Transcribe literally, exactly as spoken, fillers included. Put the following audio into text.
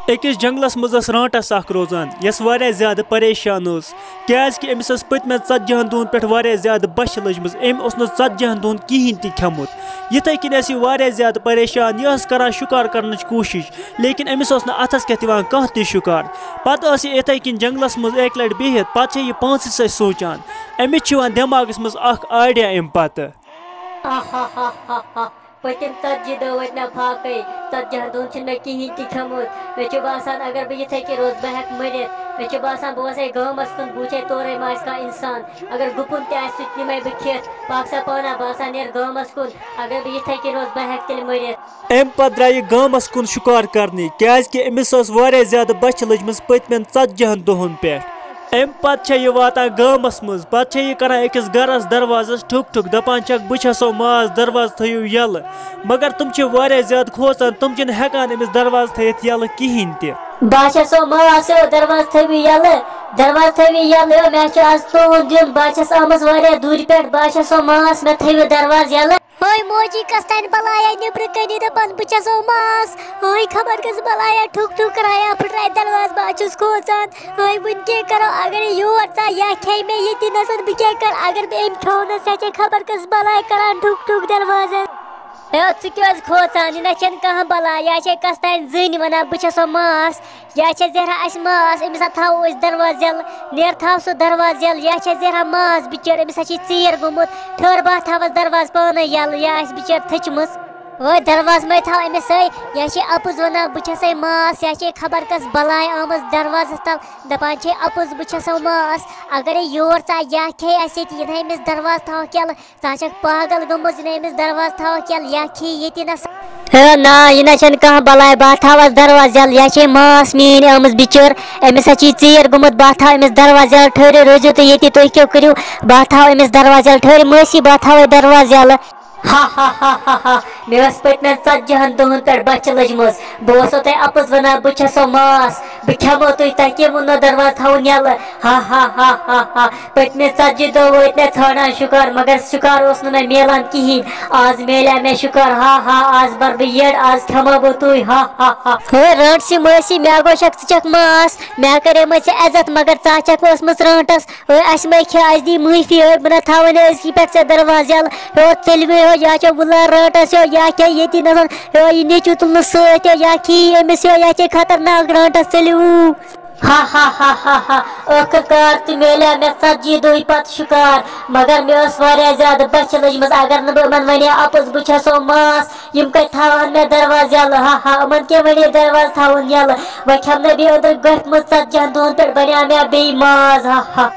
أکِس جنٛگلَس منٛز ٲس رانٛٹَس اَکھ روزان، یۄس واریاہ زیادٕ پریشان ٲس، کیٛازِکہِ أمِس ٲس پٔتمٮ۪ن ژتجی ہَن دۄہَن پٮ۪ٹھ واریاہ زیادٕ بۄچھِ لٔجمٕژ۔ أمۍ اوس نہٕ ژتجی ہَن دۄہَن کِہیٖنۍ تہِ کھیوٚمُت۔ یِتھَے کٔنۍ ٲس یہِ واریاہ زیادٕ پریشان، یہِ ٲس کَران شُکار کَرنٕچ کوٗشِش، لیکِن أمِس اوس نہٕ اَتھَس کٮ۪تھ یِوان کانٛہہ تہِ شُکار۔ پَتہٕ ٲس یہِ یِتھَے کٔنۍ جنٛگلَس منٛز اَکہِ لَٹہِ بِہِتھ، پَتہٕ چھےٚ یہِ پانسٕے سۭتۍ سونٛچان۔ أمِس چھُ یِوان دٮ۪ماغَس منٛز اَکھ idea اَمہِ پَتہٕ۔ آہاہاہاہا۔ پٔتِم ژتجی دۄہ وٲتۍ مےٚ فاقے، ژتجی ہن دۄہن چھُنہٕ مےٚ کِہینۍ تہِ کھیوٚمُت۔ مےٚ چھُ باسان اگر بہٕ یِتھے کٔنۍ روزٕ بہٕ ہٮ۪کہٕ مٔرِتھ۔ مےٚ چھُ باسان بہٕ وسے گامس کُن، بہٕ وٕچھے تورے ما آسہِ کانٛہہ انسان۔ اگر گُپُن تہِ آسہِ سُہ تہِ نِمے بہٕ کھٮ۪تھ۔ پاک سا پانا، بہٕ ہسا نیرٕ گامس کُن۔ اگر بہٕ یِتھے کٔنۍ روزٕ بہٕ ہٮ۪کہٕ تیٚلہِ مٔرِتھ۔ امہِ پتہٕ درٛایہِ یہِ گامس کُن شکار کرنہِ، کیازِ کہِ أمِس ٲس واریاہ زیادٕ بۄچھِ لٔجمٕژ پٔتمٮ۪ن ژتجی ہن دۄہن پٮ۪ٹھ۔ امہِ پتہٕ چھےٚ یہِ واتان گامس منٛز، پتہٕ چھےٚ یہِ کران أکِس گرس دروازس ٹھُک ٹھُک، دپان چھکھ، "بہٕ چھسو ماس، دروازٕ تھٲیِو یلہٕ۔" مگر تِم چھِ واریاہ زیادٕ کھوژان، تِم چھِنہٕ ہٮ۪کان أمِس دروازٕ تھٲیِتھ یلہٕ کِہینۍ تہِ۔ "بہٕ چھسو ماس، یو دروازٕ تھٲیِو یلہٕ، دروازٕ تھٲیِو یلہٕ، یو مےٚ چھُ آز تُہُنٛد دیُن، بہٕ چھس آمٕژ واریاہ دوٗرِ پٮ۪ٹھ، بہٕ چھسو ماس، مےٚ تھٲیِو دروازٕ یلہٕ۔" ہٲے موجی کستانۍ بلایا نیبرٕ کنہِ دپان بہٕ چھسو ماس۔ ہٲے خبر کس بلایا ٹھُک ٹھُک کرایہ پھٹرایہِ دروازٕ، بہٕ چھُس کھوژان۔ ہٲے وُنہِ کیٛاہ کرو، اگرے یور ژاے یا کھیٚیہِ مےٚ ییٚتی نسن، بہٕ کیٛاہ کرٕ اگر بہٕ أمۍ کھیوٚونس؟ سۄ چھے خبر کس بلاے کران ٹھُک ٹھُک دروازن۔ ہے ژٕ کیٛاہ حظ کھوژان؟ یہِ نہ چھنہٕ کانٛہہ بلاے، یہِ چھے کستانۍ زٔنۍ ونان بہٕ چھسو ماس۔ یا چھےٚ زیرہا اَسہِ ماس، أمِس ہا تھاوو أسۍ دروازٕ یَلہٕ، نیر تھاو سُہ دروازٕ یَلہٕ۔ یا چھےٚ زیرہا ماس بِچٲر، أمِس ہا چھِ ژیٖر گوٚمُت، ٹھٔہر بہٕ ہا تھاوَس دروازٕ پانَے یَلہٕ، یا آسہِ بِچٲر تھٔچمٕژ۔ وٲے دروازٕ مَے تھاو أمِس سۭتۍ، یا چھے اَپُز وَنان بہٕ چھَسَے ماس، یا چھے خبر کَس بَلاے آمٕژ دروازَس تَل، دَپان چھے اَپُز بہٕ چھَسَو ماس۔ اَگَرے یور ژاے یا کھے اَسہِ ییٚتہِ، یہِ نَے أمِس دروازٕ تھاوَکھ یَلہٕ، ژٕ ہا چھکھ پاگل گٔمٕژ، یہِ نہٕ أمِس دروازٕ تھاوَکھ یَلہٕ، یا کھے ییٚتی نَس۔ ہے نا، یہِ نہ چھَنہٕ کانٛہہ بَلاے، بہٕ ہا تھاوَس دروازٕ یَلہٕ، یہِ ہا چھے ماس میٛٲنۍ آمٕژ بِچٲر، أمِس ہا چھُ یہِ ژیٖر گوٚمُت، بہٕ ہا تھاوٕ أمِس دروازٕ یَلہٕ، ٹھٔہرِو، روٗزِو تُہۍ ییٚتی، تُہۍ کیٛاہ کٔرِو، بہٕ ہا تھاوٕ أمِس دروازٕ یَلہٕ، ٹھٔہرِو مٲسی، بہٕ ہا تھاوَے دروازٕ یَلہٕ۔ ہا ہا ہا ہا ہا، مےٚ ٲس پٔتمٮ۪ن ژتجی ہن دۄہن پٮ۪ٹھ بۄچھِ لٔجمٕژ، بہٕ اوسو تۄہہِ اَپُز وَنان، بہٕ چھَسو ماس، بہٕ کھٮ۪مو تُہۍ، تۄہہِ کیٛاہ ووٚننو دروازٕ تھاوُن یَلہٕ؟ ہا ہا ہا ہا ہا۔ پٔتمہِ ژتجی دۄہ وٲتۍ مےٚ ژھانڈان شُکار، مگر شُکار اوس نہٕ مےٚ میلان کِہیٖنۍ۔ آز میلیٛاو مےٚ شُکار، ہا ہا، آز بَرٕ بہٕ یٔڈ، آز کھٮ۪مہٕ بہٕ تُہۍ، ہا ہا ہا۔ ہے رانٛٹہٕ سی مٲسی، مےٚ گوٚو شک ژٕ چھَکھ ماس، مےٚ کَریمَے ژےٚ عزت، مگر ژٕ ہا چھَکھ ٲسمٕژ رانٛٹَس۔ ہے اَسہِ مَے کھےٚ، اَسہِ دی معٲفی، ہے بہٕ نہ تھاوَے نہٕ أزکی پٮ۪ٹھ ژےٚ دروازٕ یَلہٕ۔ ہے ژٔلۍوٕے ہو، یا چھو وُلر رانٛٹَس ہیو، یا کھے ییٚتی نَسَن، ہے یہِ نیٚچوٗ تُلنہٕ سۭتۍ ہیو، یا کھیٚیہِ أمِس ہیو، یا چھے خطرناک رانٛٹَس، ژٔلِو۔ ہا ہا ہا ہا ہا، ٲخٕر کار تہِ میلیٛاو مےٚ ژتجی دۄہہِ پتہٕ شُکار، مگر مےٚ ٲس واریاہ زیادٕ بۄچھِ لٔجمٕژ، اگر نہٕ بہٕ یِمن ونے اَپُز بہٕ چھَسو ماس، یِم کتہِ تھاوہن مےٚ دروازٕ یَلہٕ؟ ہا ہا، یِمن کیٛاہ ونے دروازٕ تھاوُن یَلہٕ؟ وۄنۍ کھٮ۪مہٕ نہٕ بیٚیہِ أنٛدرٕ گۄپھِ منٛز ژتجی ہن دۄہن پٮ۪ٹھ بنیٛاو مےٚ بیٚیہِ ماز، ہا ہا۔